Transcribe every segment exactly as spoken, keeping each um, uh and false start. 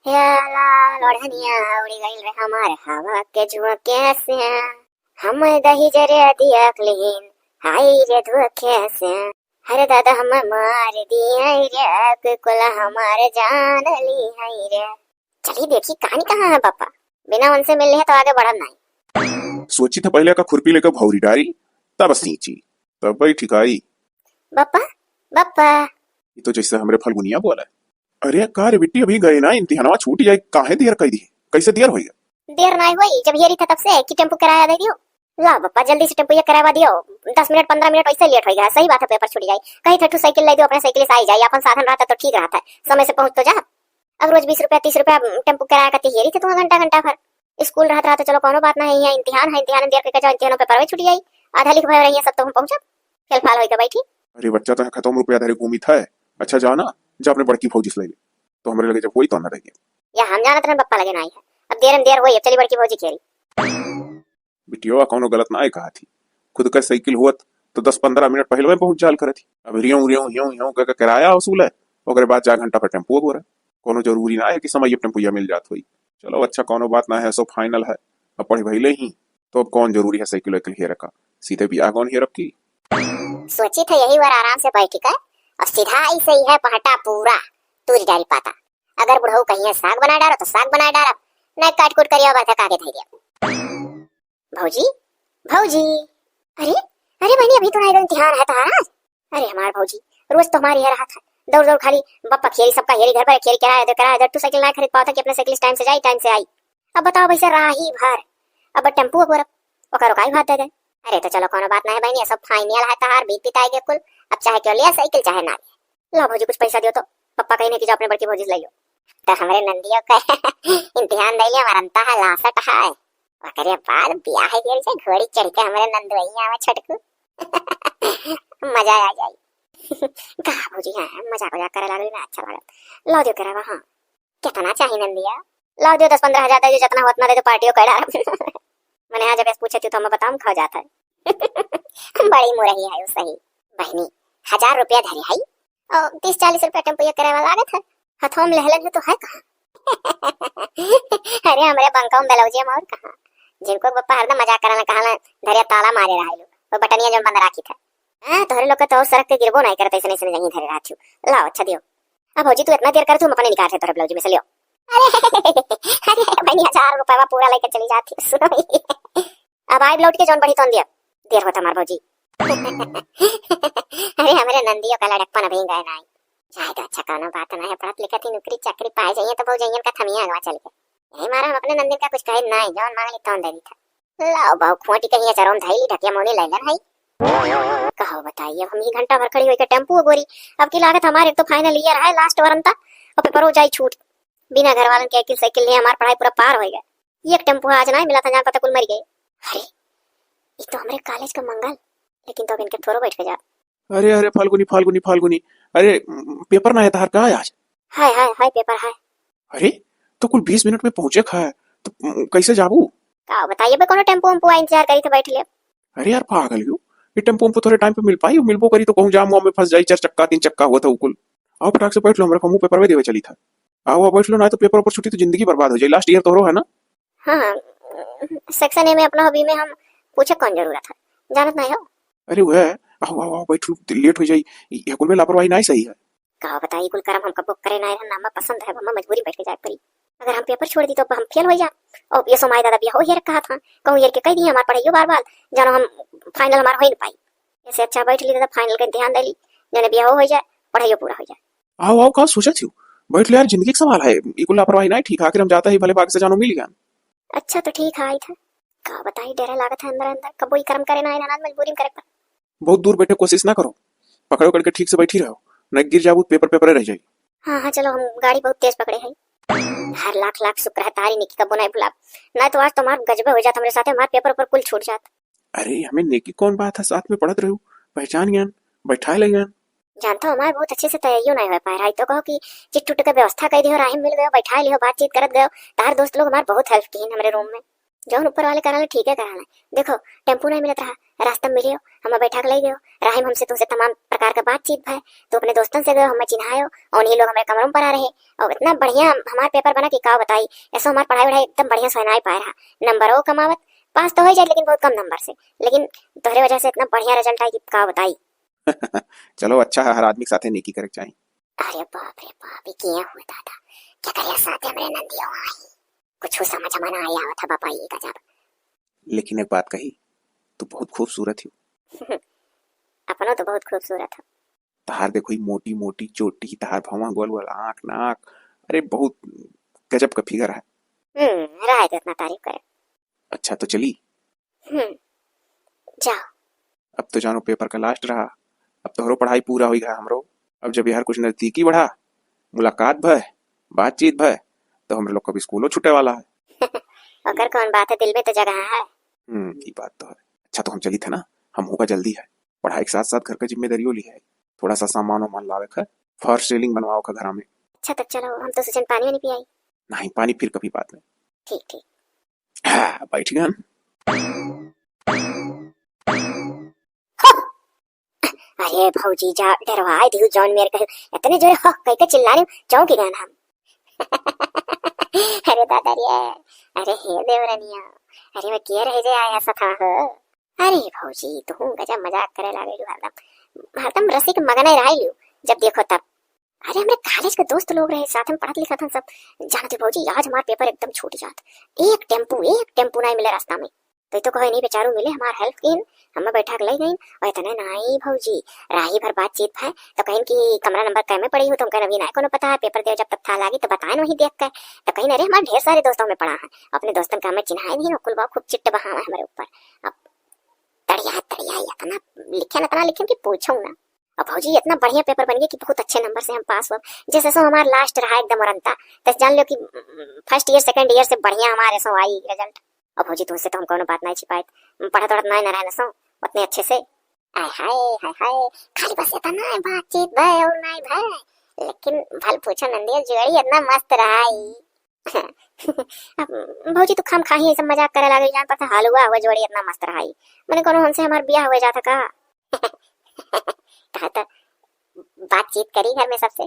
हे लाल ओढ़निया उड़ी गइल रे हमार हवा के झोंके से। हम दही जरे दिया क्लीन, हाय रे धोखे से। अरे दादा हम मार दिए रे, कुकुला हमार जान ली है रे। चली देखी कहानी कहाँ है पापा, बिना उनसे मिल लिया तो आगे बढ़ब नहीं। सोची था पहले का खुरपी लेकर भौरी डारी, तब सींची, तब बैठी खाई। बप्पा, बप्पा। ये तो जैसे हमरे फलगुनिया बोला। अरे का रे बिट्टी, अभी गए ना, इम्तिहानवा छूट जाए, काहे देर कर दी? कैसे देर होइगा? देर नहीं होई, जब हेरी था तब से कि टेम्पू किराया दे दियो। ला बप्पा, जल्दी से टेम्पू ये किराया दियो, दस मिनट पन्द्रह मिनट वैसे लेट होइगा। सही बात है, पेपर छूट जाए। कहीं थे ठू साइकिल ले दियो, अपने साइकिल से आई जाए, अपन साधन रहता तो ठीक रहता है, समय से पहुँच तो जा। अब रोज बीस रुपया तीस रुपया टेम्पू किराया का हेरी थे तुम घंटा घंटा भर। स्कूल रहत रहत चलो कोनो बात नहीं है, इम्तिहान है, इम्तिहान देर करके जाओ, इम्तिहानों पेपर छूट जाई, आधा लिख भय रही है सब तो हम पहुँचब, फेल फाल होइगा बैठी। अरे बच्चा तो खतम रुपया धरे घूमी था, अच्छा जाओ ना, जा अपने बड़की भौजी से ले ले, तो हमरे लगे जब वही तो ना रह गया। या हम जानत रहन बप्पा लगे ना आई है, अब देर में देर होई, अब चली बड़की भौजी खेरी। बिटिया कौनो गलत ना है कहा थी, खुद का साइकिल हुआ तो दस पन्द्रह मिनट पहले में पहुंच जाल करत ही। अब रियो रियो हियो हियो का किराया वसूल है, ओकरे बाद चार घंटा पर टेम्पो गोरा। कोनो जरूरी ना है कि समय टेम्पुया मिल जात होई। चलो अच्छा, कोनो बात ना है, सो फाइनल है, अब पढ़े भइले ही, तो अब कौन जरूरी है साइकिल वाइकिल हेरे का, सीधे बियाह कौन हेरब की। सोची था यही बार आराम से बैठी का, और सीधा ऐसे ही है पहटा पूरा तूरी डारी पाता। अगर बुढ़ऊ कहिए साग बनाए डारो तो साग बनाए डारब, नहीं काट कूट करिया बात है काके धैर्य। भौजी, भौजी, अरे, अरे बहनी, अभी तो ना एकदम इम्तिहान है तहारा। अरे हमार भौजी, रोज तो हमारी है रहा था, दौड़ दौड़ खाली बप्पा खेरी, सबका हेरी, घर पर खेरी, किराया दे, किराया दे, तू साइकिल ना खरीद पावता कि अपने साइकिल टाइम से जाई, टाइम से आई। अब बताओ भैया, राही भर, अब टेम्पू अब ओकरो काई भात दे दे। अरे तो चलो कोनो बात ना है बहनी, सब फाइनल है तहार, बीत पिताई के कुल, अब चाहे क्यों लिया साइकिल चाहे ना लिया। ला भौजी कुछ पैसा दियो तो, पप्पा कहीं नहीं कि जाओ अपने बड़की भौजी से ले लो। तो हमरे नंदियों का इम्तिहान दे लिया, मरनता है, लासट है। ओकरे बाद बियाह के से घोड़ी चढ़ के हमरे नंदुआई आवे छोटकू। मजा आ जाई। कहा भौजी, हाँ, मजाक उजाक करे लागल ना, अच्छा लागल। ला दियो करावा, हाँ। कितना चाही नंदिया? ला दियो दस पन्द्रह हजार दे, जो जितना हो उतना दे दो, पार्टियों कर डाल। मने हाँ, जब ऐसे पूछे तू तो हम बताऊँ, खा जाता है। बड़ी मुरही है सही। बहनी, हजार रुपया धरे है, और तीस चालीस रुपया टेम्पो ये किराया लागत है, हथवा में लेहलन है तो है कहाँ? अरे हमरे बंका में ब्लाउजे में और कहाँ? जिनको बप्पा हरदम मजाक करन कहला, धरे ताला मारे रहा लो, वो बटनिया जो बंद राखी था। हाँ, तोहरे लोग के तो और सड़क के गिरबो नहीं करत, ऐसे ऐसे नहीं धरे रहत हो। लाओ, अच्छा दियो। अब भौजी तू इतना देर कर, तू हम अपने निकाल से तोहरे ब्लाउज में से लियो। अरे, अरे बहनी, हजार रुपया पूरा लेके चली जाती, सुनो। अब आइब लौट के जौन बढ़ी तौन दिया। देर होता हमार भौजी। अरे हमरे नंदियों का लड़कपन अभी गए नाई। जाए तो अच्छा, कौनो बात ना है, पढ़त लिखत ही नौकरी चाकरी पाए जाइए तो भौजाइयन का थमिया अगवा चल के। यही मारा हम अपने नंदिन का कुछ कहे नाई, जौन मांगली तौन दे दी था। लाओ बाऊ, खोटी कहीं अचरौन धैली ढकिया मौनी लैलन है। कहो बताइए, अब हम ही घंटा भर खड़ी होइके टेम्पू गोरी। अब की लागत हमारे एक तो फाइनल ईयर है, लास्ट वरन था, और पेपरो जाई छूट। बिना घर वालन के साइकिल साइकिल लिए हमार पढ़ाई पूरा पार हो गया। ये एक टेम्पो आज ना मिला था, जान पता कुल मर गए। अरे, ये तो हमरे कॉलेज का मंगल, लेकिन तो अब इनके थोड़ो बैठ के जा। अरे, अरे, फाल्गुनी, फाल्गुनी, फाल्गुनी, अरे, म, पेपर ना है तहार का आज? हाय, हाय, हाय, पेपर है। अरे, तो कुल बीस मिनट में पहुंचे खा है, तो, म, कैसे जाबू? का बताइए बे, कोनो टेम्पो उम्पो आ इंतजार करी तो बैठ ले। अरे यार, पागल हो, ये टेम्पो उम्पो थोड़े टाइम पे मिल पाई? मिलबो करी तो कहूँ जाम वाम में फंस जाई, चार चक्का, तीन चक्का हुआ था वो कुल। आओ फटाक से बैठ लो, हमरा हमहू पेपर में देवे चली था। आओ, आओ, बैठ लो, ना तो पेपर ऊपर छुट्टी तो जिंदगी बर्बाद हो जाई। लास्ट ईयर तोहरो है ना? हाँ, हाँ, सेक्शन ए में अपना हॉबी में हम पूछे कौन जरूरत है, जानत नहीं हो? अरे वह, आओ, आओ, आओ, बैठू, लेट हो जाई। ये कुल में लापरवाही नहीं सही है। का बताई, कुल करम हम कबो करे ना रहन, हमें पसंद है, हमें मजबूरी में बैठ के जाए पड़ी। अगर हम पेपर छोड़ दी तो हम फेल हो जा। और ये सोमाई दादा बिया हो ये रखा था, कहूँ ये के कह दी हमार पढ़ाइयो बार बार, जानो हम फाइनल हमार हो ही नहीं पाई। ऐसे अच्छा बैठ ली दादा, फाइनल का ध्यान दे ली, जाने बिया हो जाए, पढ़ाइयो पूरा हो जाए। आओ, आओ, का सोचत हो? बैठ ले यार, जिंदगी का सवाल है, ई कुल लापरवाही नहीं ठीक है, आखिर हम जाता ही भले भाग से जानो मिल गया। अच्छा तो ठीक है, आई था। का बताई, डर लागत है अंदर अंदर, कबो ई कर्म करे ना, ना मजबूरी में करे पर। बहुत दूर बैठे कोशिश ना करो, पकड़ो करके ठीक से बैठी रहो, नहीं गिर जाबू, पेपर पेपर रह जाई। हाँ, हाँ, चलो, हम गाड़ी बहुत तेज पकड़े है। हर लाख लाख शुक्र है तारी निकी कबो नहीं भुलाब, नहीं तो आज तुम्हार गजबे हो जात हमरे साथे, हमार पेपर ऊपर कुल छूट जात। अरे, हमें नेकी कौन बात है, साथ में पढ़त रहू, पहचान गयन, बैठाए ले गयन। जानता हो, हमारे बहुत अच्छे से तैयारियों नहीं हो पाए रहा, तो कहो कि चिट टुट के व्यवस्था कर दियो, राही में मिल गयो, बैठाए लियो, बातचीत करत गयो। तार दोस्त लोग हमारे बहुत हेल्प की हमरे रूम में। जौन ऊपर वाले कराले, ठीक है कराले। देखो, टेम्पू नहीं मिलत रहा, रास्ता में मिलियो, हमें बैठा के ले गयो, राही में हमसे तुमसे तमाम प्रकार का बातचीत भय, तू अपने दोस्तन से गयो, हमें चिन्हायो, और ये लोग हमारे कमरों में पड़ा रहे, और इतना बढ़िया हमार पेपर बना कि का बताई। ऐसा हमार पढ़ाई वढ़ाई एकदम बढ़िया से नहीं पाए रहा, नंबर वो कमावत, पास तो हो जाए लेकिन बहुत कम नंबर से, लेकिन तोहरे वजह से इतना बढ़िया रिजल्ट आई कि का बताई। चलो, अच्छा है, हर आदमी के साथे नेकी करे के चाही। अरे बाप रे बाप, ये क्या हुआ दादा, क्या करे साथे हमरे नंदियो आई? कुछ समझ में ना आया था बापा, ये गजब। लेकिन एक बात कही, तू बहुत खूबसूरत हो। अपनो तो बहुत खूबसूरत हो। तहार देखो, ई मोटी मोटी चोटी, तहार भौंवा गोल गोल आँख नाक, अरे बहुत गजब का फिगर है। हम्म, रहा है तो इतना तारीफ करे। अच्छा तो चली। हम्म, जाओ। अब तो जानो पेपर का लास्ट रहा, अब तोहरो पढ़ाई पूरा होई गया हमरो। अब जब यार कुछ नजदीकी बढ़ा, मुलाकात भय, बातचीत भय, तो हमरे लोग का भी स्कूलो छूटे वाला है। ओकर कौन बात है, दिल में तो जगह है। हम्म, ये बात तो है। अच्छा तो हम चली थे ना, हम होगा जल्दी है, पढ़ाई के साथ साथ घर का जिम्मेदारियों ली है, थोड़ा सा सामान वामान लावे का, फॉल्स सीलिंग बनवाओ का घरा में। अच्छा तब चलो, हम तो सोचन पानी वानी पियाई। नहीं, पानी फिर कभी बाद में। ठीक ठीक। हाँ, बैठ गन। अरे भौजी जा डरवाए दिहु जौन मेर कहे, इतने जोरे हो कह के चिल्लाने चौंक गए हम। अरे दादा रे, अरे हे देवरनिया, अरे मैं के रह जे आया सथा हो। अरे भौजी तू गजब मजाक करे लागे हरदम, हरदम रसिक मगन रही जब देखो तब। अरे हमरे कॉलेज के दोस्त लोग रहे, साथ में पढ़त लिखत हन सब। जानते भौजी, आज हमार पेपर एकदम छूट जात। एक टेम्पू, एक टेम्पू नाहीं मिले रास्ता में। तो, तो कहे नहीं बेचारू मिले, हमार हेल्प कीन, हमें बैठा के ले गईन। और इतने नाहीं भौजी, राही भर बातचीत है तो कहिन कि कमरा नंबर कै में पड़ी हूँ, तो हम कहेन अभी नाहीं कोनो पता है, पेपर दे जब तक था लागी तो बताएन वहीं देख के। तो कहिन अरे हमार ढेर सारे दोस्तों में पड़ा है, अपने दोस्तन का हमें चिन्हाए नहीं, कुल बा खूब चिट्ट बहावे हमरे ऊपर। अब तड़िया तड़िया इतना लिखेन, इतना लिखेन कि पूछो ना। अब भौजी इतना बढ़िया पेपर बन गया कि बहुत अच्छे नंबर से हम पास हुआ। जैसे सो हमार लास्ट रहा एकदम और अंता, तो जान लो कि फर्स्ट ईयर सेकंड ईयर से बढ़िया हमारे सो आई रिजल्ट। अब भौजी तुमसे तो हम कोनो बात नहीं छिपाए, पढ़त वढ़त नहीं ना रहना सो उतने अच्छे से। आय हाय, हाय हाय, खाली बस इतना है बातचीत भय और नहीं भय, लेकिन भल पूछो नंदिया जोड़ी इतना मस्त रहा ई। अब भौजी तू खाम खाही ऐसे मजाक करे लागे, जान पड़ता हलवा हुआ जोड़ी इतना मस्त रहा ई। मने कोनो हमसे हमार बियाह हुए जाता का? कहा तो बातचीत करी घर में सबसे।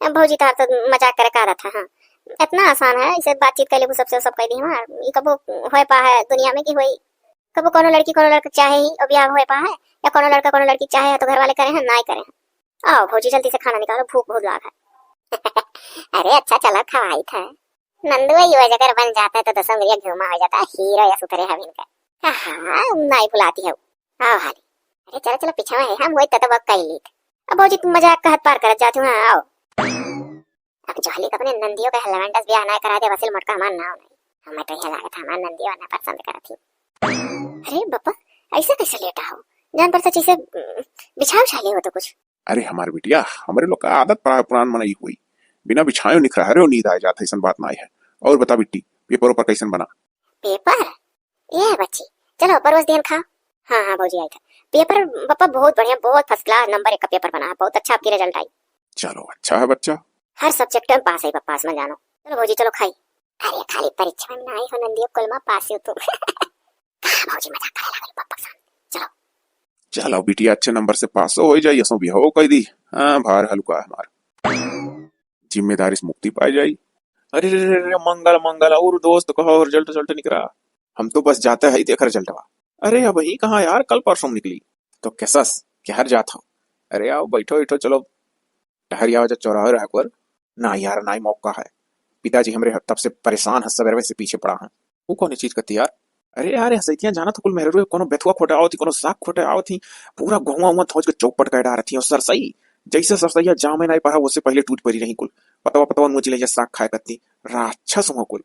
अब भौजी तार तो मजाक करे का रहता, हाँ, इतना आसान है, इसे बातचीत कर लेबू सबसे, सब कह दी हमार। ई कबो होए पा है दुनिया में कि होई? कबो कोनो लड़की कोनो लड़का चाहे ही और बियाह होए पा है, या कोनो लड़का कोनो लड़की चाहे है तो घर वाले करे हैं, ना करे हैं। आओ भौजी जल्दी से खाना निकालो, भूख बहुत लाग है। अरे अच्छा चलो खवाई था। नंदुआ यो अगर बन जाता है तो दसों मिलिया घूमा हो जाता, हीरो या सुथरे हविन का। हाँ, हाँ, नहीं बुलाती है। आओ हाली। अरे चलो, चलो, पीछे में है, हम वही ततबक कह लीत। अब भौजी, तुम मजाक का हद पार करत जाती हो, हाँ, आओ। अब जोहली का अपने नंदियों का हेलवेंडस ब्याह ना करा दे, वसील मोटका हमार नाव नहीं। हमें तो यह लागत हमार नंदियों ना पसंद करत ही। अरे बप्पा, ऐसे कैसे लेटा हो? जान पर सच ऐसे, उम, बिछाव उछाले हो तो कुछ। अरे हमार बिटिया, हमरे लोग का आदत पड़ा पुरान मनई हुई, बिना बिछायो निखरा हरे नींद आ जात है, ऐसन बात ना है। और बता बिट्टी, पेपर ऊपर कैसन बना? पेपर? ए बच्ची, चलो परोस दिहन खा। हाँ, हाँ भौजी, आई था पेपर। पापा, बहुत बढ़िया, बहुत फर्स्ट क्लास, नंबर एक का पेपर बना है, बहुत अच्छा आपकी रिजल्ट आई। चलो, अच्छा है बच्चा। हर सब्जेक्ट में पास है पापा, पास में जानो। चलो भौजी, चलो खाई। अरे, खाली परीक्षा में ना आई हो नंदियो, कुल में पास हो तू। कहाँ भौजी, मजाक करे लागल पापा के साथ। चलो। चलो बिटिया, अच्छे नंबर से पास हो जाई, असो भी हो कह दी। हाँ, भार हल्का है हमार। जिम्मेदारी से मुक्ति पाई जाई। अरे रे रे रे, मंगल मंगल, और दोस्त कहो, रिजल्ट रिजल्ट निकला। हम तो बस जाते ही देखा रिजल्टवा। अरे अब ही कहाँ यार, कल परसों निकली। तो कैसस, क्या हर जात हो? अरे आओ, बैठो बैठो, चलो टहरी आओ जा चौराहे रह पर। ना यार, ना ही मौका है। पिताजी हमरे तब से परेशान है, सवेरे से पीछे पड़ा है। वो कौन चीज करती यार? अरे यार, हसैतियां जाना तो कुल मेहररू है, कोनो बेथुआ खोटे आवत ही, कोनो साग खोटे आवत ही, पूरा गहुआ हुआ धोज के चौपट कर डारत ही। और सरसई, जैसे सरसैया जामे नहीं पड़ा, उससे पहले टूट पड़ी रही कुल। पतवा पतवा नोची ले जा साग खाए करती, राक्षस हुआ कुल।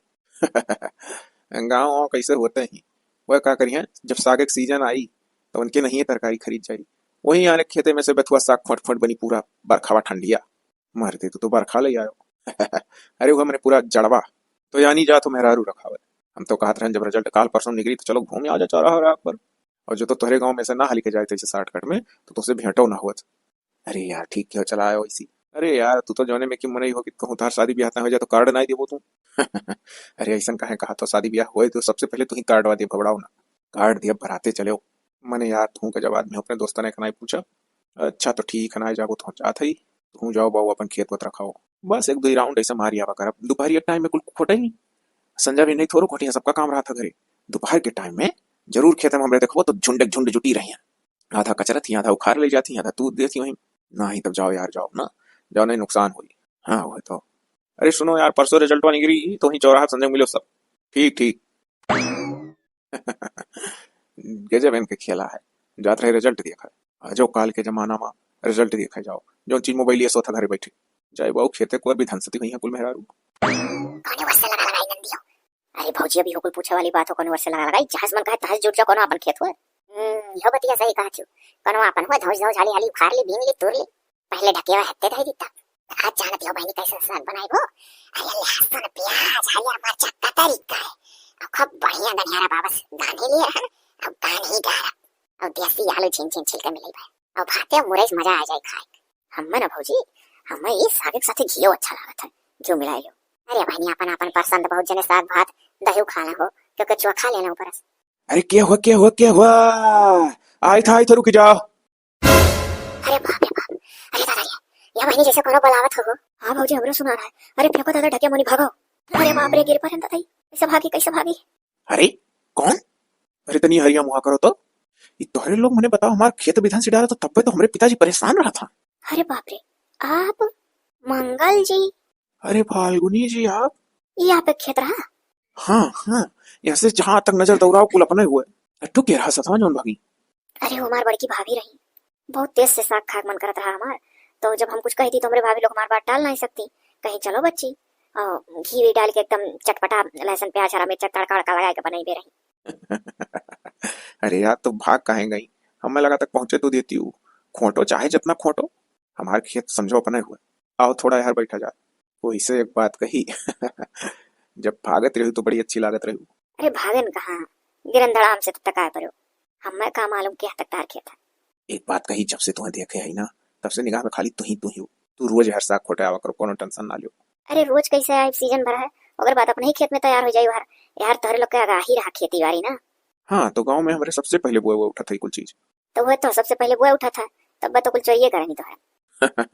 गाँव वाँव कैसे होते ही, वह का करिए, जब साग के सीजन आई, तो उनके नहीं तरकारी खरीद जाई। वही आने खेते में से बेथुआ साग खोट खोट बनी, पूरा बरखावा ठंडिया। मर दे, तू तो बरखा ले आयो। अरे, वो हमने पूरा जड़वा। तो यानी जा तो मेहरारू रखावे। हम तो कहत रहन, जब रिजल्ट काल परसों निकली, तो चलो घूम आ जा चौराहा राह पर। और जो तो तोहरे गाँव में से ना हली के जाए, तो इसे शॉर्टकट में, तो तुझसे भेंटो ना होत। अरे यार, ठीक क्यों चला आयो इसी। अरे यार, तू तो जौने में कि मनई हो कि कहूँ तार शादी ब्याह ना हो जाए, तो कार्ड ना ही देबो तू। अरे, अइसन काहे कहत हो? शादी ब्याह होए तो सबसे पहिले तुहीं कार्डवा दिया, घबराओ ना। कार्ड दिया, बराते चलेउ। मने यार, तू गजब आदमी हो, अपने दोस्तन का नाई पूछा। अच्छा, तो ठीक है, नाई जाबो तो हम जात हई। तू जाओ बाबू, अपन खेत वत रखाओ, बस एक दुई राउंड ऐसे मारी आवा करब। दोपहरिया टाइम में कुल खोटे ही, संझा भी नहीं थोरो खोटे, सबका काम रहत है घरे। दोपहर के टाइम में जरूर खेत में हमरे देखबो तो झुंड झुंड जुटी रही हैं, आधा कचरत ही, आधा उखाड़ ले जाती, आधा तूर देती वहीं। नहीं तब जाओ यार, जाओ ना, जाओ, नहीं नुकसान होई। हाँ, वो तो। अरे सुनो यार, परसों रिजल्टवा निकली तो वहीं चौराहा संजय मिलो सब। ठीक ठीक। गजब इनके खेला है, जात रहे रिजल्ट देखा। अजो काल के जमाना में रिजल्ट देखा जाओ, जो चीज मोबाइल ये सोता घरे बैठे। जाए बाबू खेते को भी धन सती हुई है कुल मेहरारू। कौने वर्ष लगा लगाई नंदियो? अरे भौजी, अभी हो कुल पूछे वाली बात हो, कौने वर्ष लगा लगाई? जहाज मन कहे तहाज जुट जाओ, कौनो अपन खेत हो। हम्म, यो बतिया सही कहा छू। कौनो अपन हो, धौज धौज हाली हाली उखाड़ ली, बीन ली, तोड़ ली। पहिले ढकेवा हत्ते धई दीता। आज जानत हो बहिनी कैसन साग बनाइबो? अरे लहसुन, प्याज, हरियर मरचा, कतरी का है। अब खूब बढ़िया गनियारा बाबस गाने लिए रहन, अब गाने ही गारा। अब देसी आलू झिन झिन छिलके मिलई भाई। अब भाते मुरई से मजा आ जाए खाए। हम्मे ना भौजी, हम्मे ये साग के साथे घियो अच्छा लागत है, घियो मिलाए लो। अरे बहिनी, अपन अपन पसंद, बहुत जने साग भात दही खा ले हो, क्योंकि चोखा लेना ऊपर से। अरे के हुआ, के हुआ, के हुआ? आई था, आई था, रुक जाओ। अरे बाप रे बाप, अरे दादा रे, या बहिनी जैसे कोनो बलावत हो। हाँ भौजी, हमरो सुना रहा है। अरे फेंको दादा ढकिया मोनी, भागो। अरे बाप रे, गिर पड़न दादा, कैसे भागी, कैसे भागी? अरे कौन? अरे तनी हरिया मुहा करो तो। ई तोहरे लोग मने बताओ, हमार खेत बिधन से डाला तो तब्बे तो हमरे पिताजी परेशान रहा था। अरे बाप रे, आप मंगल जी? अरे फाल्गुनी जी आप? ये आप एक खेत रहा? हाँ हाँ, यहाँ से जहाँ तक नजर दौड़ाओ कुल अपने हुए। अट्टू के रहा सतवा जौन भागी? अरे वो हमार बड़की भाभी रही, बहुत तेज से साग खाक मन करत रहा हमार, तो जब हम कुछ कही थी तो हमरे भाभी लोग हमार बात टाल नहीं सकती, कहीं चलो बच्ची, और घी भी डाल के एकदम चटपटा लहसुन प्याज हरा मिर्चा तड़का वड़का लगा के बनाई बे रही। अरे यार, तो भाग काहे गई? हमें लगा तक पहुंचे तो देती हूँ। खोटो चाहे जितना खोटो, हमार खेत समझो अपने हुए। आओ थोड़ा यहाँ बैठा जा। वैसे एक बात कही, जब भागत रही तो बड़ी अच्छी लागत रही। अरे भागन कहाँ, गिरन धड़ा हमसे तब तक आए पड़ो। हमें का मालूम कि यहाँ तक तार खेत है। एक बात कही, जब से तुम्हें देखे है ना, तब से निगाह में खाली तू ही तू ही हो। तू रोज हर साग खोटे आवा करो, कोनो टेंशन ना लियो। अरे रोज कैसे आए, सीजन भर है, ओकर बाद अपने ही खेत में तैयार हो जाई। हर यार तोहरे लोग के आगाही रहा खेती बाड़ी ना। हाँ, तो गाँव में हमरे सबसे पहले बोए हुए उठत है कुल चीज। तो वह तो सबसे पहले बोए उठत है, तब तो कुल चोरिये करेनी तो है।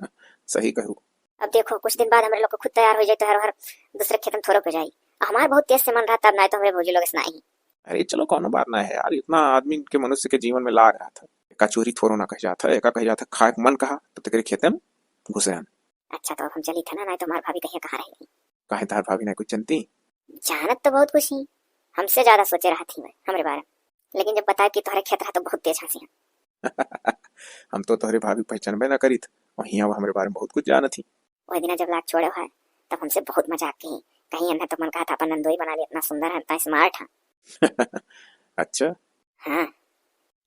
सही कहू। अब देखो, कुछ दिन बाद हमरे लोग के खुद तैयार हो जाई, तो हर हर दूसरे खेत में थोड़ो हो जाई। हमार बहुत तेज से मन रहा तब, ना तो हमरे भौजी लोग से नाही। अरे चलो, कोनो बात ना है यार, इतना आदमी के, मनुष्य के जीवन में लाग रहा था। एका चोरी थोड़ो ना कह जात है, एका कह जात है खाए के मन कहा तो तेरे खेते में घुसे हन। अच्छा, तो अब हम चली थे ना, ना तो हमार भाभी कहिया कहाँ रह गई। काहे तार भाभी ना कुछ जनती? जानत तो बहुत कुछ ही, हमसे ज्यादा सोचे रहत ही मैं हमरे बारे में, लेकिन जब बताए कि तोहरे खेत रहा तो बहुत तेज हंसी हम। हम तो तोहरे भाभी पहचानबे ना करीत, वहीं अब हमरे बारे में बहुत कुछ जानत ही। वही दिना जब लाग छोड़े है, तब हमसे बहुत मजाक की, कहीं अन्ना तो मन कहा था अपन नंदोई बना ली, इतना सुंदर है, इतना स्मार्ट है। अच्छा। हाँ।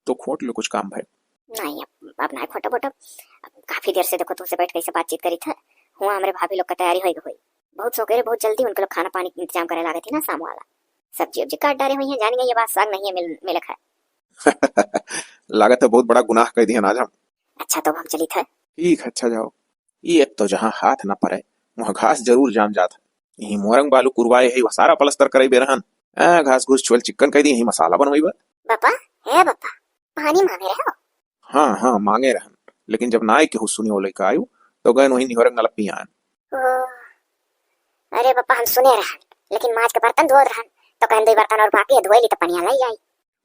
तो खोट लो कुछ काम भाई। नहीं, अब, अब ना खोटा बोटा। अब काफी देर से देखो तुमसे बैठ के ऐसे बातचीत करी था। हुआ हमरे भाभी लोग का तैयारी होई गई। बहुत सवेरे, बहुत जल्दी उनके लोग खाना पानी के इंतजाम करे लागे थे ना, शाम वाला। सब्जी उब्जी काट डारे हुई हैं, जान गई ये बात, साग नहीं है मिल, मिले खाए। लागत है बहुत बड़ा गुनाह कर दिया आज हम। अच्छा, तो हम चली था। ठीक है, अच्छा जाओ। ये एक तो जहाँ हाथ ना पड़े, वहाँ घास जरूर जाम जात है। यही मोरंग बालू कुरवाए है, वह सारा पलस्तर करे बेरहन। आ, घास घूस छोल चिक्कन कर दी, यही मसाला बनवाई बा। बापा, हे बापा, पानी मांगे रहे हो? हाँ, हाँ, मांगे रहन, लेकिन जब नाई केहू सुनी वो लइका आयु, तो गए वही निहोरंग गलत पियान। ओ, अरे बापा, हम सुने रहन, लेकिन माज के बर्तन धोत रहन, तो कहन दो बर्तन और बाकी है, धोए ली तो पनिया लाई जाई।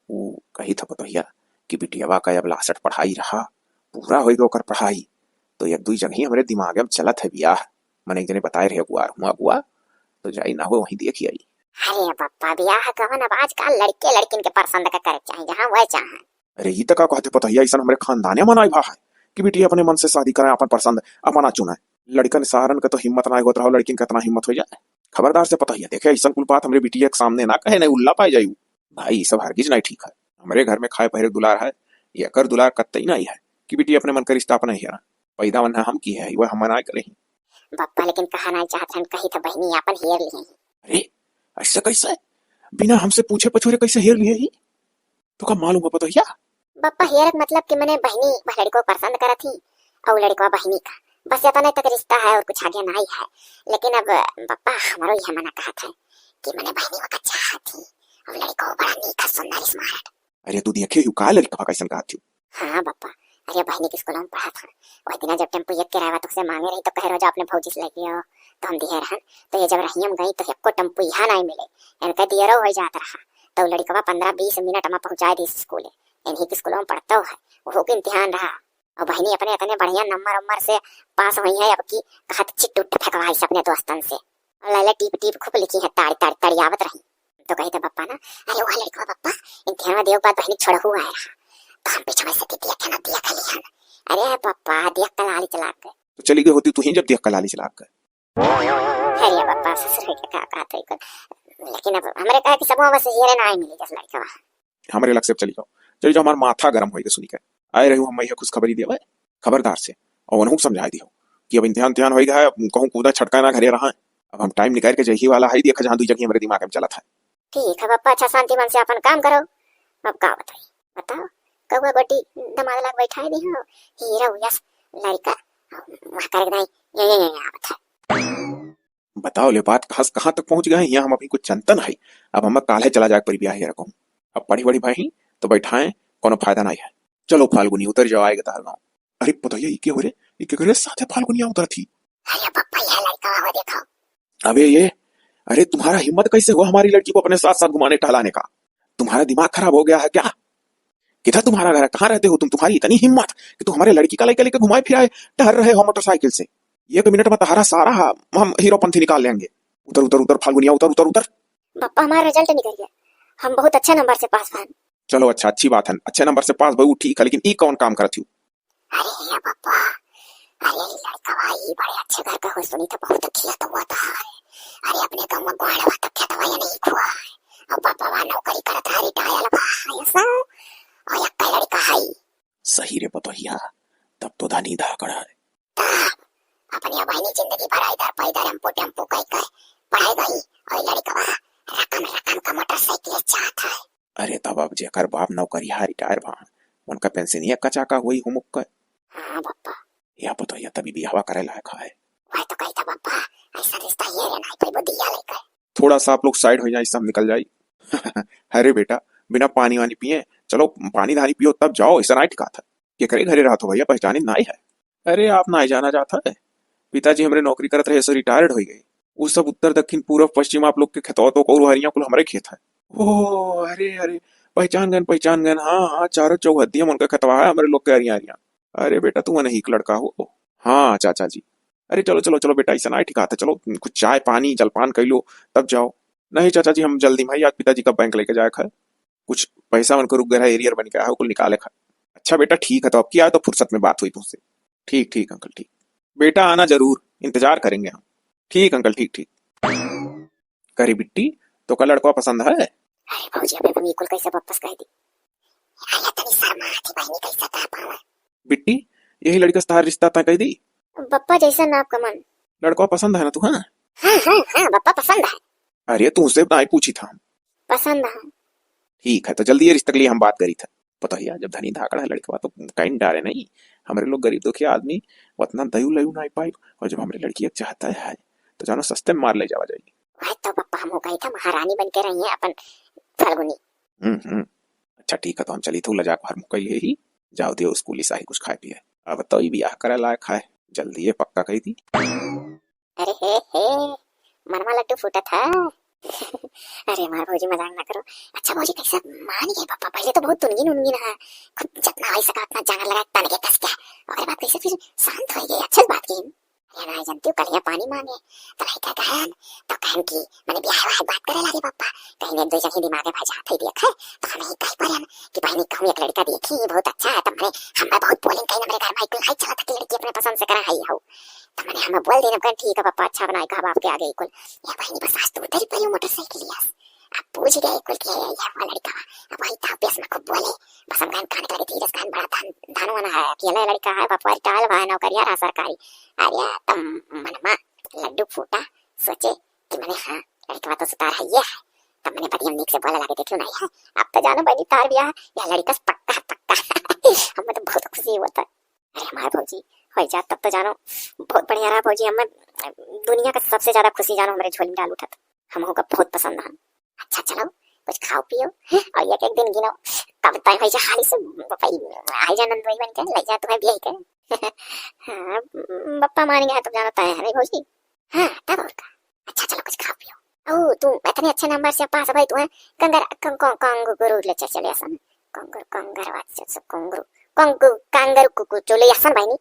ऊ कही था पतोहिया कि बिटियावा का अब लासठ पढ़ाई रहा, पूरा होई गो ओकर पढ़ाई, तो एक दुई जगह ही हमरे दिमाग में चलत है बियाह। मने एक जने बताए रहे अगुआ, हुआ अगुआ, तो जाई ना हो वहीं देखी आई। अरे पप्पा, बियाह कवन, अब आजकल लड़के लड़किन के पसंद का करे के चाही, जहाँ वह चाहे। अरे ई त का कहते पतोहिया, ऐसन हमरे खानदाने मनाई भा है कि बिटिया अपने मन से शादी करे, अपन पसंद अपना चुने। लड़कन सारन के तो हिम्मत ना होत रहो, लड़किन के इतना हिम्मत हो जाए। खबरदार से पतोहिया देखे, ऐसन कुल बात हमरे बिटिया के सामने ना कहे, नहीं उल्ला पाए जाई। भाई, ई सब हरगिज नहीं ठीक है। हमरे घर में खाए पहरे दुलार है, ये कर दुलार कत्तई नहीं है कि बिटिया अपने मन का रिश्ता अपना ही है। पैदा वन्ना हम की है, वह हम ना करे ही। बप्पा, लेकिन कहा नहीं चाहत हन, कही तो बहिनी आपन हेर लिए ही। अरे, ऐसे कैसे? बिना हमसे पूछे पछोरे कैसे हेर लिए ही? तो का मालूम हो पतोहिया? बप्पा, हेरत मतलब कि मने बहिनी वह लड़को पसंद करत ही और लड़का बहिनी का। बस एतने तक रिश्ता है और कुछ आगे नाहीं है। लेकिन अब बप्पा हमरो यह मना कहत है कि मने बहिनी वका चाहत ही, अब लड़को बड़ा नीक है, सुंदर, smart। अरे तू देखे हू का लड़कवा कैसन कहत हू? हाँ बप्पा, अरे बहिनी के स्कूल में पढ़त हन। वही दिना जब टेम्पू एक किराया तो से मांगे रही तो कहे रहो जा अपने भौजी से लेके आओ, तो हम दिहे रहन। तो ये जब रहियम गई तो एको टेम्पू यहाँ नाहीं मिले, इनका दियरो हो जात रहा। तो लड़कवा पन्द्रह बीस मिनट में पहुँचाए दी स्कूल। इन्हीं के स्कूल में पढ़तो है, वहू के इम्तिहान रहा। और बहिनी अपने इतने बढ़िया नंबर उम्बर से पास हुई है, अब की कहत चिट उट फेंकवाई से अपने दोस्तन से। और लैला टीप टीप खूब लिखी है, ताड़ी ताड़ी ताड़ी आवत रही। तो कही थे बप्पा ना, अरे वह लड़कवा बप्पा, इम्तिहान देवे के बाद बहिनी छोड़हू आए रहा, तो हम पीछे से देख के ना देख लिहन। अरे बप्पा, देख के लाली चला गए। तो चली गई होती तू ही जब देख के लाली चला गए। अरे बप्पा, ससुर के का कहत है कुल। लेकिन अब हमरे कहा कि सब बस हियरे नाहीं मिली जस लड़कवा। हमरे लग से अब चली जाओ, चली जाओ, हमार माथा गरम होइगा सुनी के। आए रही हूँ हम यह खुशखबरी देवे, खबरदार से, और उन्हों को समझाए दियो कि अब इम्तिहान तिहान होइगा है, अब कहूँ कूदा छटका ना घरे रहा। अब हम टाइम निकाल के जही वाला है, देखा जहाँ दुई जगह हमरे दिमाग में चलत है। ठीक है बप्पा, अच्छा शांति मन से अपन काम करो। अब का बताई, बताओ, कौआ गोटी दमाद लाग बैठाए दी हो, हीरो यस लड़का, वहाँ कर दाई, ये, ये, ये, ये आवत है। बताओ ले बात कहाँ से कहाँ तक पहुँच गए हैं, यहाँ हम अभी कुछ जनतन है। अब हम काल्हे चला जाए परी ब्याह रखो। अब पढ़ी बड़ी भाई तो बैठाए, कोनो फायदा नहीं है। चलो फाल्गुनी उतर जाओ, आएगा तार गाँव। अरे पतोहिया, ई के हो रे? ई के करे साथे फाल्गुनिया उतरत ही? अरे पप्पा, यह लड़का हो देखो। अबे ये, अरे तुम्हारा हिम्मत कैसे हुआ हमारी लड़की को अपने साथ साथ घुमाने टहलाने का? तुम्हारा दिमाग खराब हो गया है क्या? किधर तुम्हारा घर है? कहाँ रहते हो तुम? तुम्हारी इतनी हिम्मत कि तुम हमारे लड़की का लेके लेके घुमाए फिराए टहल रहे हो मोटरसाइकिल से। एक मिनट में तुम्हारा सारा हम, हम हीरोपंथी निकाल लेंगे। उतर, उतर, उतर, फाल्गुनिया, उतर, उतर, उतर। बप्पा, हमारा रिजल्ट निकल गया, हम बहुत अच्छे नंबर से पास भन। चलो अच्छा, अच्छी बात है, अच्छे नंबर से पास भऊ, ठीक है, लेकिन ई कौन काम करत हूँ? अरे हे बप्पा, अरे ई लड़कवा ई बड़े अच्छे घर का हो, सुनी तो बहुत खेत हुआ था। अरे अपने गाँव में ग्वाड़वा तक खेतवा ये नहीं हुआ है। और बप्पा नौकरी करत है, रिटायर बा, ऐसा। और एक लड़का है। सही रे पतोहिया, तब तो धनी धाकड़ है। तब अपनी बहिनी जिंदगी भर इधर पैदल टेम्पो टेम्पो कह कह पढ़ाई गई और लड़कवा रकम रकम का मोटरसाइकिल चाहत है। अरे तब अब जेकर बाप नौकरिया रिटायर भा, उनका पेंशनिया कचा का हुई हुमुक के। हाँ बप्पा। या पतोहिया तभी बियाहवा करे लायक है। वह तो कही था बप्पा, ऐसा रिश्ता ये रे नाई कोई बुद्धिया लेकर। थोड़ा सा आप लोग साइड हो जाए, सब निकल जाए। अरे बेटा, बिना पानी वानी पिए चलो पानी धानी पियो तब जाओ, ऐसा नाई ठिकात है। केकरे घरे रहत हो भैया, पहचानित नाई है। अरे आप नाई जाना जात है, पिताजी हमरे नौकरी करत रहे, सो रिटायर्ड हो गए। उ सब उत्तर दक्षिण पूरब पश्चिम आप लोग के खेतवा तो और हरिया कुल हमरे खेत है। ओ अरे अरे, पहचान गन, पहचान गन, हाँ हाँ, चारों चौहद्दिया मन का खेतवा है हमरे लोग के हरिया हरिया। अरे बेटा तू अनहीक लड़का हो। हाँ चाचा जी। अरे चलो चलो चलो बेटा, ऐसा नाई ठिकात है, चलो कुछ चाय पानी जलपान कर लो तब जाओ। नहीं चाचा जी, हम जल्दी में ही, आज पिताजी का बैंक लेके जाए है, कुछ पैसा उनको रुक गया है, एरियर बन गया है, कुल निकाले खा। अच्छा बेटा ठीक है, तो अब की आए तो फुर्सत में बात हुई तुमसे। ठीक ठीक अंकल ठीक। बेटा आना जरूर, इंतजार करेंगे हम। ठीक अंकल ठीक ठीक। करे बिट्टी, तो का लड़का पसंद है? अरे भौजी, अबे हम ई कुल कैसे वापस कह दी? अरे तनी शर्मा थी बहिनी, कैसे कह पावे? बिट्टी, यही लड़का से तार रिश्ता तय कह दी? बप्पा जैसा ना आपका मन। लड़का पसंद है ना तू? हाँ हाँ हाँ हाँ, बप्पा पसंद है। अरे तू उससे ना ही पूछी था हम। पसंद है। ठीक है, तो जल्दी ये रिश्ते के लिए हम बात करी था। पता ही है, जब धनी धाकड़ है लड़कवा तो कहीं डारे नहीं। हमरे लोग गरीब दुखिया आदमी उतना दयू लयू ना पाई, और जब हमरे लड़की एक चाहता है तो जानो सस्ते में मार ले जावा जाएगी। वह तो बप्पा हम हो गई था, महारानी बन के रही है अपन फल्गुनी। हम्म हम्म। अच्छा ठीक है, तो हम चली थे लजा के हर मुकई ले ही जाओ दियो स्कूल ही साही कुछ खाए पिए। अब तो ये ब्याह करे लायक है, जल्दी ये पक्का कही थी। अरे हे हे, मनमा लड्डू फूटत है। अरे हमार भौजी मजाक ना करो। अच्छा भौजी कैसे मान गए पापा, पहले तो बहुत तुनगिन उनगिन है, खूब जतना आई सका उतना जांगर लगा के तन के कस के, ओकर बाद कैसे फिर शांत हो गए, अच्छे से बात की। ये ना जानती हूँ, कल ये पानी मांगे तो लड़का कहन, तो कहन की मैंने ब्याह वाह बात करे लागे पापा, कहीं एक दो जगह दिमाग में भजा थे देख है, तो हम यही कह पड़न कि बहनी कहूँ एक लड़का देखी बहुत अच्छा है, तो मैंने हम बहुत बोलें कहीं हमारे घर में एक लाइट चला था कि लड़की अपने पसंद से करा है हो। तो मैंने हमें बोल देना, कहन ठीक है पापा, अच्छा बनाए कहा बाप के आगे कुल। या बहनी बस आज तो उधर ही पड़ी मोटरसाइकिल यस। अब पूछ गए कुल के ये हुआ लड़का, अब वही था बेस में खूब बोले, बस हम कहन कान के लगे धीरे से कहन बड़ा धन धन वाला है, अकेला लड़का है, बाप रिटायर हुआ है, नौकरिया रहा सरकारी। अरे तम मनमा लड्डू फूटा, सोचे कि मैंने हाँ लड़का तो सुतार है ये है। तब मैंने बड़ी नीक से बोला लगे देखियो नहीं है, अब तो जानो बहनी तार ब्याह या लड़का से पक्का पक्का। हमें तो बहुत खुशी हुआ था। अरे हमार भौजी, होइ जात तब तो जानो, बहुत बढ़िया रहा भौजी। हमें दुनिया का सबसे ज्यादा खुशी जानो हमरे झोली में डाल उठत, हमहू का बहुत पसंद है। अच्छा चलो, कुछ खाओ पियो, हैं? और एक एक दिन गिनो, कब तय होइ जा हाली से, भाई, आई जा नंदोई बन के, ले जा तुम्हें ब्याह के। हाँ, बप्पा मान गया है, तब जानो तय है नहीं भौजी। हाँ, तब और का। अच्छा चलो, कुछ खाओ पियो। ओ, तू इतने अच्छे नंबर से पास भाई, तू है कंगर, कं-, कं-, कंगुरु ले चल, चले आसन। कंगुरु, कंगर, वाच, सब कंगुरु, कंगु, कांगरू, कुकु, चले आसन भाई नी।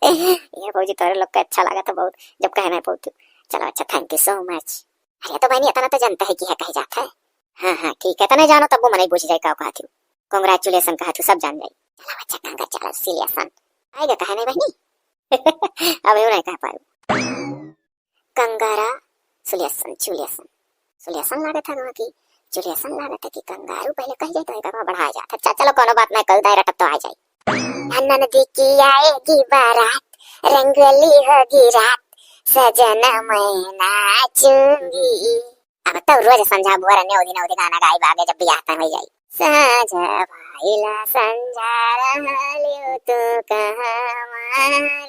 ये भौजी तोरे लोग के अच्छा लगा था बहुत, जब कहना है बहुत। चलो अच्छा, thank you so much। अरे तो बहनी, इतना तो जनता है कि है कहे जात है। हाँ, हाँ, ठीक है, इतने जानो तब वो मनई बुझ जाए का कहत हूँ। Congratulation कहत हूँ, सब जान जाए। चलो अच्छा, कंगर चलो, सिले आसन। आएगा कहे नहीं बहनी? अब यूँ नहीं कह पाए। कंगारा, सुलेसन, चुलेसन। सुलेसन लागत है वहाँ की, चुलेसन लागत है कि कंगारू पहले कह जाए तो एक बार बढ़ा जात है। अच्छा, चलो, कोनो बात नहीं, कल दायरा टप तो आ जाए। ननद की आएगी बारात, रंगोली होगी रात, सजना मैं नाचूंगी। अब तो रोज संझा भोर नौ दिन, नौ दिन गाना गाई बागे जब बियाह तय हो जाई। साँझ भइला संझा रहलिउ तू कहवाँ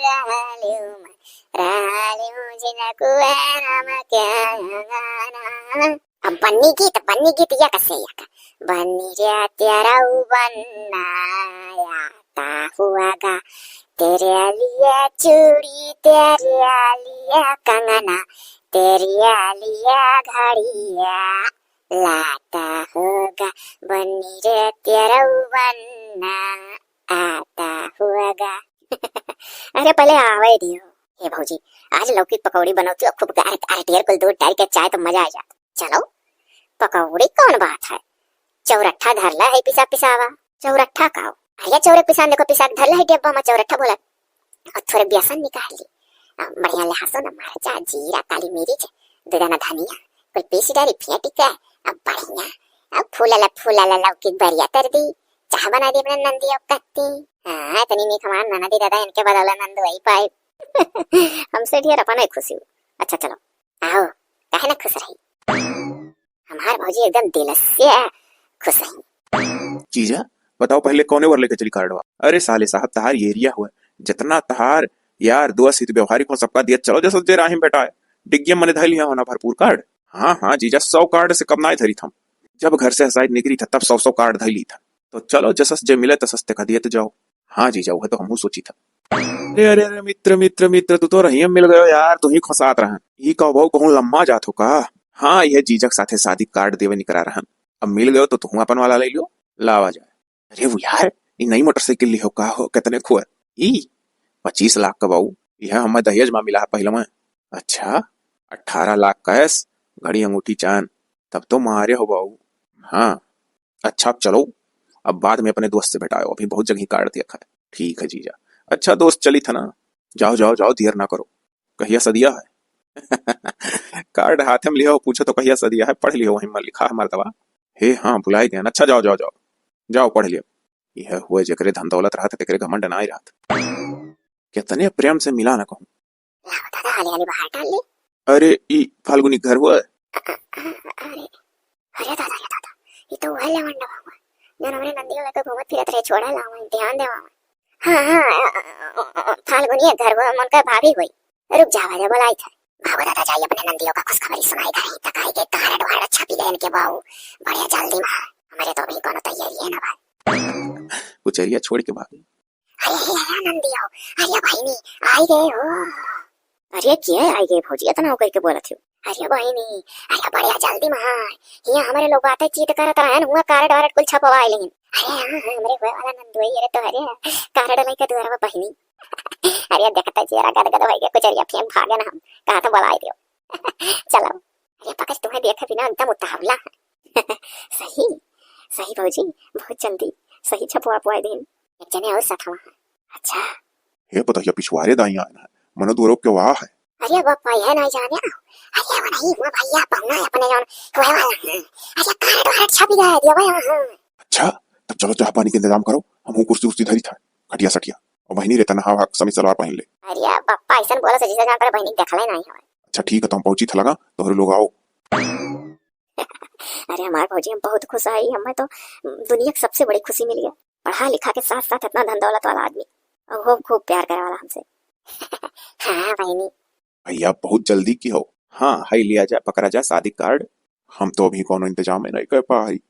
रहलिउ मैं रहलिउ जिन कुआरम के अंगना। अब बन्नी गीत, बन्नी गीत या कसे या का? बन्नी रे तेरा बन्ना आता हुआ गा, तेरे लिए चूड़ी, तेरे लिए कंगना, तेरे लिए घड़िया, लाता होगा बन्नी रे तेरा बन्ना आता होगा। अरे पहले आवे दियो। हे भौजी, आज लौकी पकौड़ी बनौती हो खूब, अरे, अरे ढेर कुल दूध डाल के चाय तो मजा आ जात। चलो, पकौड़ी कौन बात है, चौरट्ठा धरला है पिसा पिसावा। चौरट्ठा का हो? अरे चौरे पिसान देखो, पिसा के धरला है डिब्बा में, चौरट्ठा बोला। और थोड़े बेसन निकाल ली, अब बढ़िया लहसुन, मरचा, जीरा, काली मिर्च, दो दाना धनिया, कुल पीस डाली, फेंट के, अब बढ़िया, अब फूलला फूलला लौकी बरिया तर दी, चाह बना दी अपने नंदी अब कत्ती। हाँ, इतनी नीक हमार ननदी दादा, इनके बदौला नंद वही पाए। हमसे ढेर अपन ही खुशी हो। अच्छा चलो, आओ, काहे ना खुश रही। हमार भौजी एकदम दिल से खुश रही। जीजा, बताओ पहले कौने ओर लेके चली कार्डवा? अरे साले साहब, तहार एरिया हुआ, जितना तहार यार दोस्त हित व्यवहारिक हो, सबका दियत चलो, जैसे जे राही में बैठा है। डिग्गिया मने धैलिया होना भरपूर कार्ड। हाँ, हाँ, जीजा, सौ कार्ड से कम नाय धरी थम। जब घर से हसाइत निकरी था, तब सौ सौ कार्ड धैली था। तो चलो, जसस जे मिले, तसस ते का दियत जाओ। हाँ जीजा, वह तो हमहू सोची था। अरे, अरे, अरे, मित्र, मित्र, मित्र, तू तो रहिया मिल गयो यार, तू ही खोसात रहन। ई का भाऊ कहूँ लम्मा जात हो का? हाँ, यह जीजक साथे शादी कार्ड देवे निकरा रहन। अब मिल गयो तो तू अपन वाला ले लियो, लावा जाए। अरे वो यार, ई नई मोटरसाइकिल लिहो का हो, कितने खुआ? ई पच्चीस लाख का बाऊ, यह हमें दहेज में मिला है पहले में। अच्छा, अठारह लाख कैश, घड़ी अंगूठी चान, तब तो मारे हो बाऊ। हाँ, अच्छा अब चलो, अब बाद में अपने दोस्त से भेटायो, अभी बहुत जगह कार्ड देखा है। ठीक है जीजा। अच्छा दोस्त चली था ना, जाओ जाओ जाओ, देर ना करो। कहिया सदिया है? कार्ड हाथे में लिहो, पूछो तो कहिया सदिया है, पढ़ लिहो, वहीं में लिखा है मर्दवा। हे हाँ, भुलाई गया। अच्छा जाओ जाओ जाओ, जाओ पढ़ लियो। यह हुए जेकरे धन दौलत रहत, तेकरे घमंड ना ही रहत। कितने प्रेम से मिला ना कहूँ। लाओ दादा, हाली हाली बाहर डाल ले। अरे, ई फाल्गुनी घर हुआ? अ-, अ-, अ-, अरे, अरे दादा, अरे दादा, ई तो वह लवंडवा हुआ, जौन हमरे नंदिया लेके घूमत फिरत रहे, छोड़ा लावा, ध्यान देवा। हाँ, हाँ, अ, अ, अ, अ, फाल्गुनी घर हुआ, मन का भाभी हुई। रुक जावा रे, बोलाई था। बाबू दादा जाई अपने नंदियों का खुशखबरी सुनाई, घर ही तक आई के कार्ड वार्ड छपी गए इनके बाऊ। बढ़िया जल्दी में, हमारे तो अभी कोनो तैयारी है ना भाई। कुचरिया छोड़ के भागी। अरे, अरे, अरे, नंदियो, अरे, बहिनी, आई गए हो। अरे, के आई गए भौजी, इतना होकर के बोलत हो? अरे, बहिनी, अरे, बढ़िया जल्दी में आए। हियाँ हमरे लोग बातें चीत करत रहन, हुआ कार्ड वार्ड कुल छपवा लेन। अरे, हाँ, हाँ, हमरे हुए वाला नंदोई, अरे, तो अरे, कार्ड लेके दुआरवा बहिनी। अरे, देखते जेरा गद गद होई गए, कुचरिया फेंक भागे ना हम, कहा तो बोलाई दियो। चलो, अरे, पकड़ तुम्हें देखे बिना एकदम उतावला। सही, सही भौजी, बहुत जल्दी, सही छपवा पुआ दिन। एक जने और साथ वहाँ। अच्छा। हे पतहिया पिछुआरे दाई आना है, मनो दूरो के वाह है। अरे बापा, यह नहीं जाने। अरे वो नहीं, वो भैया पहुना है अपने जौन हुए वाला है। अरे कार्ड वार्ड छप गया है, दिया भाई, हाँ। अच्छा, तब चलो चाह पानी के इंतजाम करो, हम कुर्सी उर्सी धरी था, खटिया सटिया। और बहिनी रे तनहा भाग समीज सलवार पहन ले। अरे बापा, ऐसन बोला से जैसे जान पर बहिनी देखले नहीं हवे। अच्छा ठीक है, तो हम पहुंची था लगा, तोहरे लोग आओ। अरे हमार भौजी, हम बहुत खुश है, हमें तो दुनिया की सबसे बड़ी खुशी मिली है। पढ़ा लिखा के साथ साथ इतना धन दौलत वाला आदमी। और वो खूब प्यार करे वाला हमसे। हाँ बहिनी। भैया बहुत जल्दी की हो। हाँ, हई लिया जा, पकड़ा जा शादी कार्ड। हम तो अभी कौनो इंतजाम ही नहीं कर पा हई।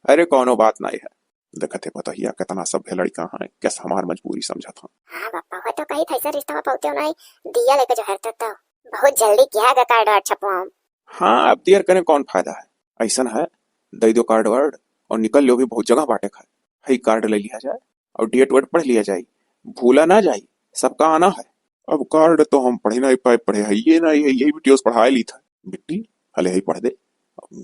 अरे कौनो बात नहीं है, देखत है पतोहिया कितना सभ्य लड़का है, कैसे हमार मजबूरी समझत हैं। हाँ बप्पा, वो तो कही था ऐसा रिश्ता में पहुँचे नहीं, दिया लेके जो हरता तो बहुत जल्दी क्या का कार्ड वार्ड छपवाऊँ। हाँ, अब देर करें कौन फायदा है, ऐसन है दे दो कार्ड वार्ड और निकल लो, भी बहुत जगह बाटे खाए। हई कार्ड ले लिया जाए और डेट वेट पढ़ लिया जाए, भूला ना जाए, सबका आना है। अब कार्ड तो हम पढ़े नहीं पाए, पढ़े है ये नहीं है, यही बिटियोस पढ़ाए ली था। बिट्टी, हले ही पढ़ दे।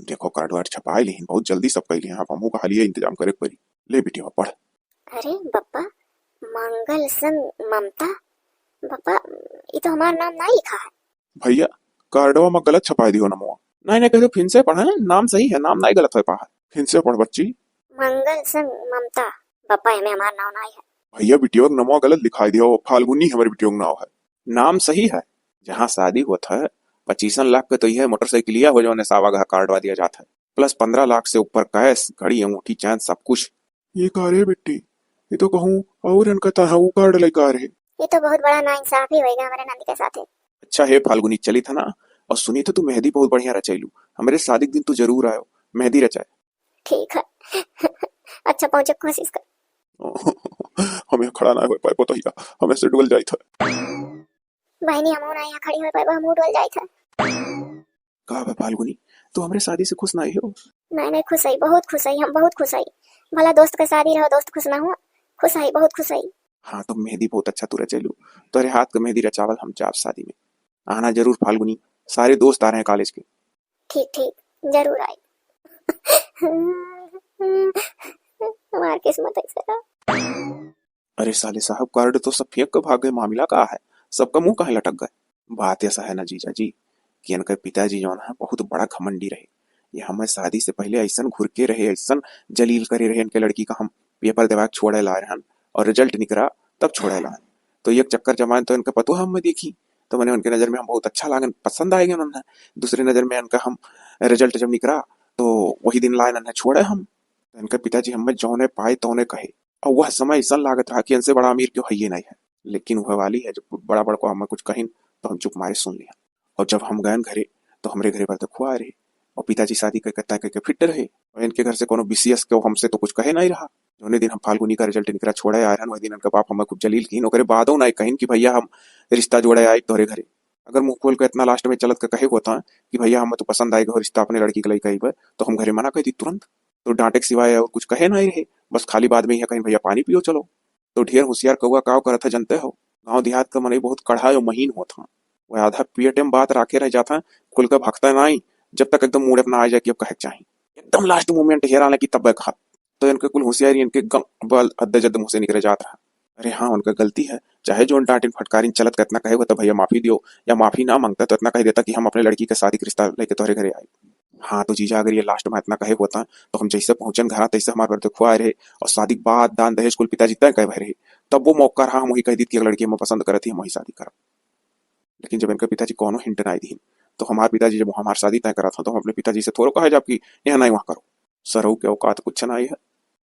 देखो कार्ड वार्ड छपाए ली, बहुत जल्दी सब कैली हैं, अब हमहू का हलिए इंतजाम करे के पड़ी। ले बिटिया पढ़। अरे बप्पा, मंगल संग ममता, बप्पा, ये तो हमार नाम ना लिखा है। भैया, कार्डवा में गलत छपाए दियो नमवा। नहीं नहीं, कह दो फिर से पढ़ा है, नाम सही है, नाम नहीं गलत हो पा है। फिर से पढ़ बच्ची। मंगल संग ममता, बप्पा एमे हमार नाम नहीं है। भैया बिटियों के नमवा गलत लिखाई दियो, फाल्गुनी हमारे बिटियों के नाम है। नाम सही है, जहाँ शादी होत है पच्चीसन लाख के तो यह मोटरसाइकिलिया हो जौने सावा गहा कार्डवा दिया जात है, प्लस पन्द्रह लाख से ऊपर कैश, घड़ी, अंगूठी, चैन, सब कुछ। ये का रे बिट्टी, ये तो कहूँ और इनका तहाँ वो कार्ड लेकर आ रहे। ये तो बहुत बड़ा नाइंसाफी होएगा हमारे नंद के साथ। अच्छा हे फाल्गुनी, चली था ना, और सुनी तो तू मेहंदी बहुत बढ़िया रचैलू, हमारे शादी के दिन तू जरूर आयो, मेहंदी रचाए। ठीक है। अच्छा पहुँचे कोशिश कर। हमें खड़ा ना हो पाए पतोहिया, हमें से डुबल जाई था। बहिनी, हमहू ना यहाँ खड़ी हो पाए, हमहू डोल जाइत है। का बा फाल्गुनी, तू हमरे शादी से खुश ना हो? नहीं, नहीं, खुश है, बहुत खुश है, हम बहुत खुश है। भला दोस्त के शादी रहो, दोस्त खुश ना हो? खुश है, बहुत खुश है। हाँ, तो मेहंदी बहुत अच्छा तू रचेलू, तोरे हाथ के मेहंदी रचावल हम जाब शादी में। आना जरूर फाल्गुनी, सारे दोस्त आ रहे हैं कॉलेज के। ठीक, ठीक, जरूर आई। हमार किस्मत ऐसा। अरे साले साहब, कार्ड तो सब फेंक के भाग गए, मामला का है? सबका मुंह काहे लटक गए? बात ऐसा है ना जीजा जी कि इनके पिताजी जौन है बहुत बड़ा घमंडी रहे। ये हमें शादी से पहले ऐसन घुरके रहे, ऐसन जलील करे रहे इनके लड़की का। हम पेपर देवा के छोड़े ला रहन और रिजल्ट निकरा तब छोड़े ला। तो एक चक्कर जब आए तो इनके पतोह हम में देखी तो मने उनके नजर में हम बहुत अच्छा लागन, पसंद आए गए उन्हें। दूसरे नजर में इनका हम रिजल्ट जब निकरा तो वही दिन लाए इन्हें छोड़े हम। तो इनके पिताजी हमें जौने पाए तौने कहे। और वह समय ऐसा लागत रहा कि इनसे बड़ा अमीर क्यों है ये नहीं है। लेकिन वह वाली है, जब बड़ा बड़को हमें कुछ कहिन तो हम चुप मारे सुन लिया। और जब हम गए घरे तो हमरे घरे पर तो खुआ रहे और पिताजी शादी करके तय करके फिट रहे। और इनके घर से कोनो बीसीएस के हमसे तो कुछ कहे नहीं रहा। जौने दिन हम फाल्गुनी का रिजल्ट निकला छोड़े आए रहन, वही दिन इनका बाप हमें खूब जलील किन। ओकरे बादो ना कहिन कि भैया हम रिश्ता जोड़े आए तोहरे घरे। अगर मुंह खोल के इतना लास्ट में चलत के कहे होता कि भैया हम तो पसंद आएगा और रिश्ता अपने लड़की के लिए कही, तो हम घरे मना कर दी तुरंत। तो डांटे के सिवाय और कुछ कहे नहीं रहे, बस खाली बाद में यह कहीं भैया पानी पियो चलो। तो ढेर होशियार कौआ काव करत है जनते हो, गांव देहात का मनई बहुत कढ़ा और महीन होत हैं। वह आधा पेटे में बात राखे रह जात हैं, खुल के भकता नहीं, जब तक एकदम मूड अपना आ जाए कि अब कहे के चाही। एकदम लास्ट मोमेंट हेरा आने की तब कहा, तो इनके कुल होशियारी इनके गं-, बल अद्दे जद्द मुंह से निकले जात रहा। अरे हाँ, उनका गलती है, चाहे जो डांटिन फटकारिन चलत कितना कहे होता भैया माफी दियो, या माफी ना मांगता तो इतना कह देता कि हम अपने लड़की के शादी के रिश्ता लेके तोहरे घरे आए। हाँ तो जीजा, अगर ये लास्ट में इतना कहे होता तो हम जैसे पहुंचन घरा तैसे हमारे पर देखुआ रहे, और शादी के बाद दान दहेज कुल पिताजी तय कहे भरे रहे, तब वो मौका रहा हम वही कह दीत कि एक लड़की हम पसंद करत ही हम वही शादी करब। लेकिन जब इनके पिताजी कोनो हिंट ना दीन तो हमारे पिताजी जब हमारे शादी तय करा था तो हम अपने पिताजी से थोड़ो कहे जाब कि यहाँ नहीं वहाँ करो। सरऊ के औकात कुछ ना है।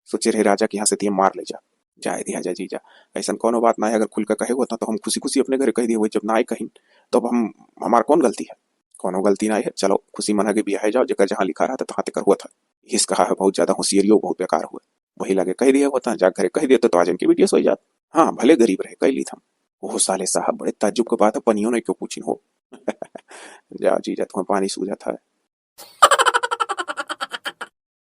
सोचे रहे राजा के यहाँ से तिये मार ले जा। जाए दिया जा जीजा, ऐसन कोनो बात ना है। अगर खुल के कहे होता तो हम खुशी खुशी अपने घरे कह दिए हुए, जब ना आए कहीं तो अब हम, हमार कौन गलती है? कोनो गलती ना है। चलो खुशी मना के बियाहे जाओ, जेकर जहाँ लिखा रहा था तहाँ तेकर हुआ था। हिस कहा है बहुत ज्यादा होशियारियो बहुत बेकार हुआ। वही लगे कह दिया होता, जा घरे कह दिया तो, तो आज इनकी बिटिया सोई जात। हाँ भले गरीब रहे, कह ली था। ओह साले साहब, बड़े ताज्जुब के बात है, पनियो नहीं क्यों पूछिन हो। जाओ जीजा, तुम्हें पानी सूझा था।